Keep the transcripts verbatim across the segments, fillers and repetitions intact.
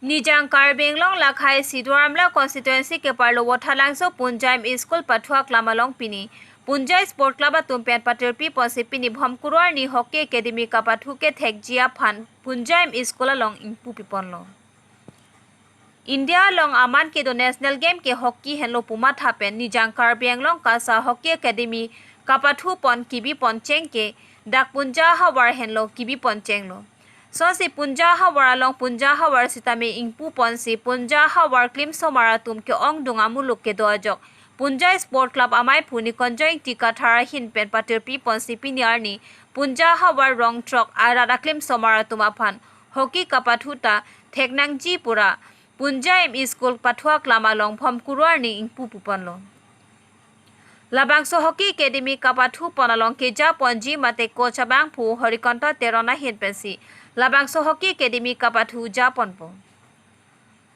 Nijang Karbi Anglong lakhai Sidhu Amla constituency keparlo Vothatlangso Punja M E School pathu aklam along pini Punja Sport Club atum pen patirpi ponsi pini Bhomkuru arni Hockey Academy kapathu kethekji aphan Punja M E School along ingpu piponlo. India along aman kedo national game ke hockey henlo pu matha pen Nijang Karbi Anglong KASA Hockey Academy kapathu pon kibi pon cheng ke dak Punja havar henlo kibi pon chenglo. Sonsi Punja havar along Punja havar sitame ingpu ponsi Punja havar klimsomar atum ke-ongdung amuluk kedo ajok Punja Sport Club amaiphu Nikonjoy Ingti Kathar ahin pen patirpi ponsi pini arni Punja havar rong throk arat aklimsomar atum aphan hockey kapathu ta theknangji pura Punja M E School pathu aklam along Bhomkuru arni ingpu puponlo. Labangso Hockey Academy kapathu pon along keja ponji mate coach abangphu Horikanta Teron ahin pensi labangso Hockey Academy kapathu ja ponpo.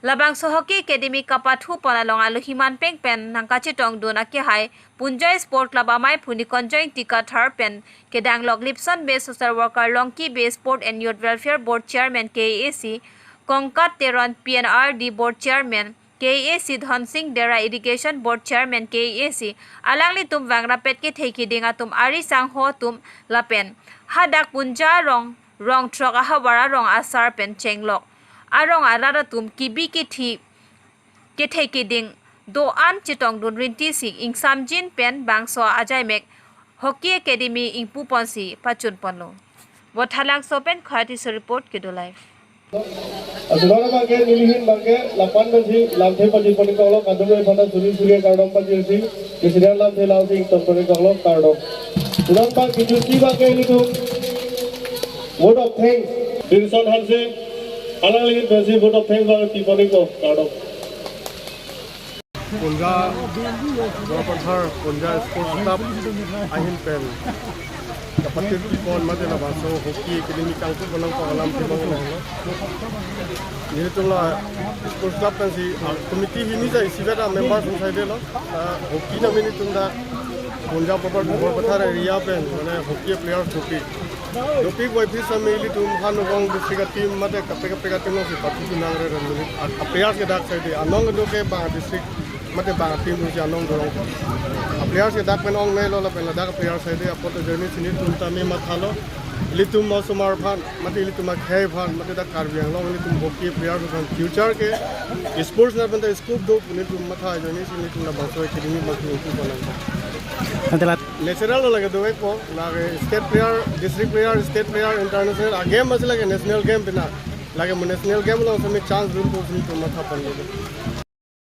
Labangso Hockey Academy kapathu pon along alohi manpeng pen nangkachetongdun akehai Punja Sport Club amaiphu Nikonjoy Ingti Kathar pen kedanglok Lipson Bey, social worker Longki Bey, Sport and Youth Welfare Board Chairman K A A C, Kongkat Teron, P N R D Board Chairman K A A C, Dhonsing Dera, Education Board Chairman K A A C, alanglitum vangrapet kethekiding atum ari sangho atum lapen hadak Punja rong rong throk ahavar arong asar pen chenglok arong arat atum kibi kithi kethekiding do-an chetongdun rinti si ingsamjin pen bangso ajaimek Hockey Academy ingpu ponsi pachun ponlo. Vothatlangso pen Khati Report, Kedo Live. Asinor abangke nelihin abangke lapu-an pensi lamthe pajir pon iklo, kadokave aphanta suri suri kardom pajirsi, kesidan lamthe lamthe ington pon iklo, kardom. Asinor abang kejusi abangke ilitum vote of thanks, Dilson Hanse, alanglihin pensi vote of thanks abang pi pon iklo, kardom. Punja Jorapathar, Punja Sports Club ahin pen kapatirpi pon mate labangso Hockey Academy kangpu pon along ko alam tibang lo. Nelitum la Sports Club pensi, ah, committee hini jai isivet a-member sung saidelo. Ah, hockey nami nelitum dak Punja Jorapathar area pen mane hockey players hockey. Dopik wai phi sami ilitum Hanrong district a-team mate kaprek kaprek a-team alongsi pathu nangre ran mili. A-, a-players ke dak saide anong kedo ke bang district mate bang a-team alongsi anong dorong. A-players ke dak pen ongnelo lapen ladak a-players saide apot ajoine si nelitum tame mathalo. Ilitum osomar aphan mate ilitum akhei aphan mate dak Karbi Anglong ilitum hockey players aphan future ke sports lapen ta scope do pu nelitum matha ajoine si nelitum labangso academy abang ingpu pon nang. Ante la Natural lo lake do-ikpo, lake state player, district player, state player, international, a-game masi lake national game pina. Lake mo national game along sami chance dun po sini puma thapan lo.